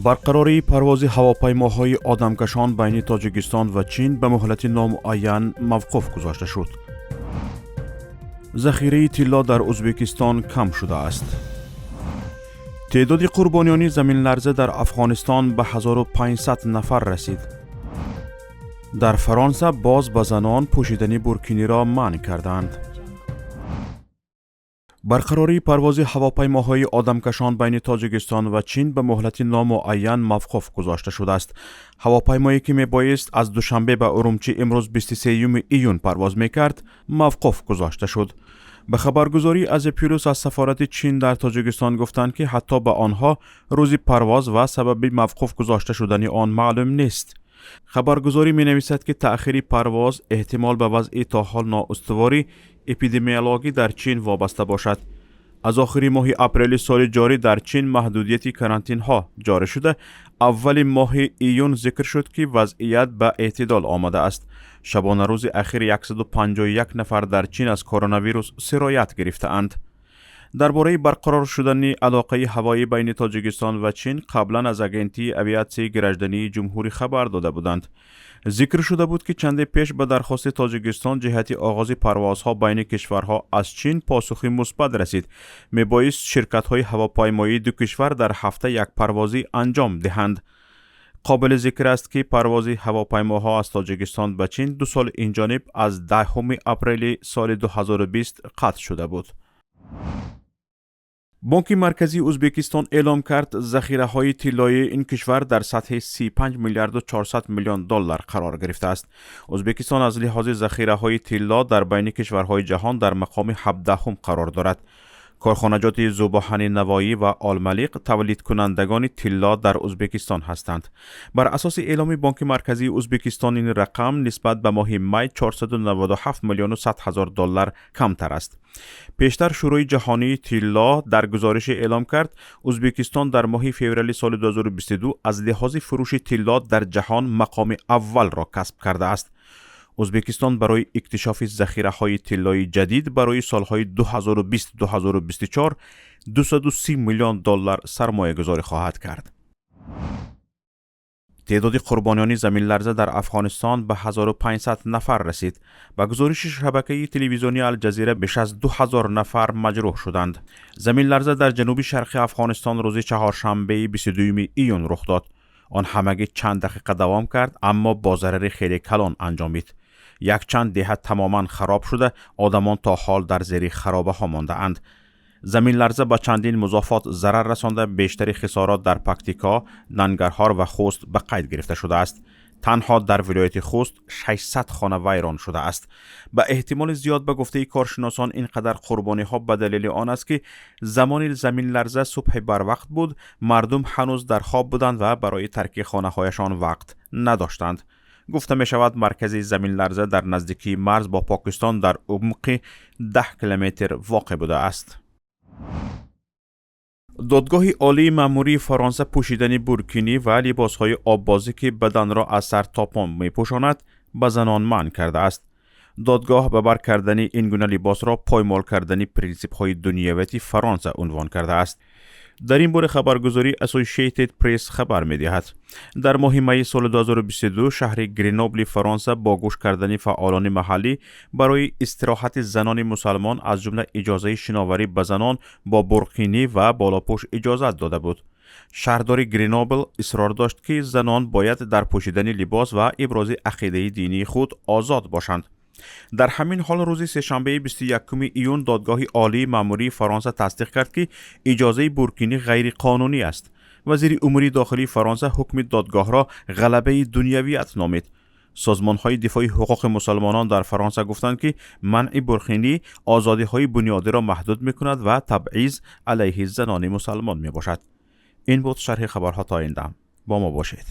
Барқарории парвози ҳавопаймоҳои одамкашон байни Тоҷикистон ва Чин ба муҳлати номуайян мавқуф гузошта шуд. Захираи тилло дар Ӯзбекистон кам шудааст. Теъдоди қурбониёни заминларза дар Афғонистон ба 1500 нафар расид. Дар Фаронса боз ба занон пӯшидани буркиниро манъ карданд. Барқарории парвози ҳавопаймоҳои одамкашон байни Тоҷикистон ва Чин ба муҳлати номуайян мавқуф гузошта шудааст. Ҳавопаймое, ки мебоист аз Душанбе ба Урумчӣ имрӯз, 23 июн, парвоз мекард, мавқуф гузошта шуд. Ба хабаргузории Азия Плюс аз сафорати Чин дар Тоҷикистон гуфтанд, ки ҳатто ба онҳо рӯзи парвоз ва сабаби мавқуф гузошта шудани он маълум нест. Хабаргузорӣ менависад, ки таъхири парвоз эҳтимол ба вазъи то ҳол ноустувори эпидемиологӣ дар Чин вобаста бошад. Аз охири моҳи апрели соли ҷорӣ дар Чин маҳдудияти карантинҳо ҷорӣ шуда, аввали моҳи июн зикр шуд, ки вазъият ба эътидол омадааст. Шабонарӯзи ахир 151 нафар дар Чин аз коронавирус сироят гирифтаанд. Дар бораи барқарор шудани алоқаи ҳавоӣ байни Тоҷикистон ва Чин қаблан аз Агентии авиатсияи граждании ҷумҳурӣ хабар дода буданд. Зикр шуда буд, ки чанде пеш ба дархости Тоҷикистон ҷиҳати оғози парвозҳо байни кишварҳо аз Чин посухи мусбат расид. Мебоист ширкатҳои ҳавопаймоии ду кишвар дар ҳафта як парвозӣ анҷом диҳанд. Қобили зикр аст, ки парвози ҳавопаймоҳо аз Тоҷикистон ба Чин 2 сол инҷониб аз 10 апрели соли 2020 қатъ шуда буд. Бонки Марказии Ӯзбекистон эълом кард, захираҳои тиллоии ин кишвар дар сатҳи 35 миллиарду 400 миллион доллар қарор гирифтааст. Ӯзбекистон аз лиҳози захираҳои тилло дар байни кишварҳои ҷаҳон дар мақоми 17-ум қарор дорад. Корхонаҷоти Зӯбоҳани Навоӣ ва Олмалиқ тавлидкунандагони тилло дар Ӯзбекистон ҳастанд. Бар асоси эъломи Бонки Марказии Ӯзбекистон, ин рақам нисбат ба моҳи май 497 миллиону 100 ҳазор доллар камтар аст. Пештар Шӯрои ҷаҳонии тилло дар гузорише эълом кард, Ӯзбекистон дар моҳи феврали соли 2022 аз лиҳози фурӯши тилло дар ҷаҳон мақоми аввалро касб кардааст. Ӯзбекистон барои иктишофи захираҳои тиллои ҷадид барои солҳои 2020-2024 230 миллион доллар сармоягузорӣ хоҳад кард. Теъдоди қурбониёни заминларза дар Афғонистон ба 1500 нафар расид. Ба гузориши шабакаи телевизионии Алҷазира, беш аз 2000 нафар маҷрӯҳ шуданд. Заминларза дар ҷануби шарқи Афғонистон рӯзи чаҳоршанбеи 22 июн рух дод. Он ҳамагӣ чанд дақиқа давом кард, аммо бо зарари хеле калон анҷомид. Якчанд деҳа тамоман хароб шуда, одамон то ҳол дар зери харобаҳо мондаанд. Заминларза ба чандин музофот зарар расонда, бештари хисорот дар Пактико, Нангарҳор ва Хуст ба қайд гирифта шудааст. Танҳо дар вилояти Хуст 600 хона вайрон шудааст. Ба эҳтимоли зиёд, ба гуфтаи коршиносон, ин қадар қурбониҳо ба далели он аст, ки замони заминларза субҳи барвақт буд, мардум ҳанӯз дар хоб буданд ва барои тарки хонаҳояшон вақт надоштанд. Гуфта мешавад, маркази заминларза дар наздикии марз бо Покистон дар умқи 10 километр воқеъ будааст. Додгоҳи Олии маъмурии Фаронса пӯшидани буркинӣ ва либосҳои оббозӣ, ки баданро аз сар то по мепӯшонад, ба занон манъ кардааст. Додгоҳ ба бар кардани ин гуна либосро поймол кардани принсипҳои дунявияти Фаронса унвон кардааст. Дар ин бора хабаргузории Associated Press хабар медиҳад. Дар моҳи майи соли 2022 шаҳри Гренобли Фаронса бо гӯш кардани фаъолони маҳаллӣ барои истироҳати занони мусалмон, аз ҷумла иҷозаи шиноварӣ ба занон бо бурқинӣ ва болопӯш иҷозат дода буд. Шаҳрдори Гренобл исрор дошт, ки занон бояд дар пӯшидани либос ва ибрози ақидаи динии худ озод бошанд. Дар ҳамин ҳол, рӯзи сешанбеи 21 июн Додгоҳи Олии маъмурии Фаронса тасдиқ кард, ки иҷозаи буркинӣ ғайриқонунӣ аст. Вазири умури дохилии Фаронса ҳукми додгоҳро ғалабаи дунявият номид. Созмонҳои дифои ҳуқуқи мусалмонон дар Фаронса гуфтанд, ки манъи бурқинӣ озодиҳои бунёдиро маҳдуд мекунад ва табъиз алайҳи занони мусалмон мебошад. Ин буд шарҳи хабарҳо то ин дам. Бо мо бошед.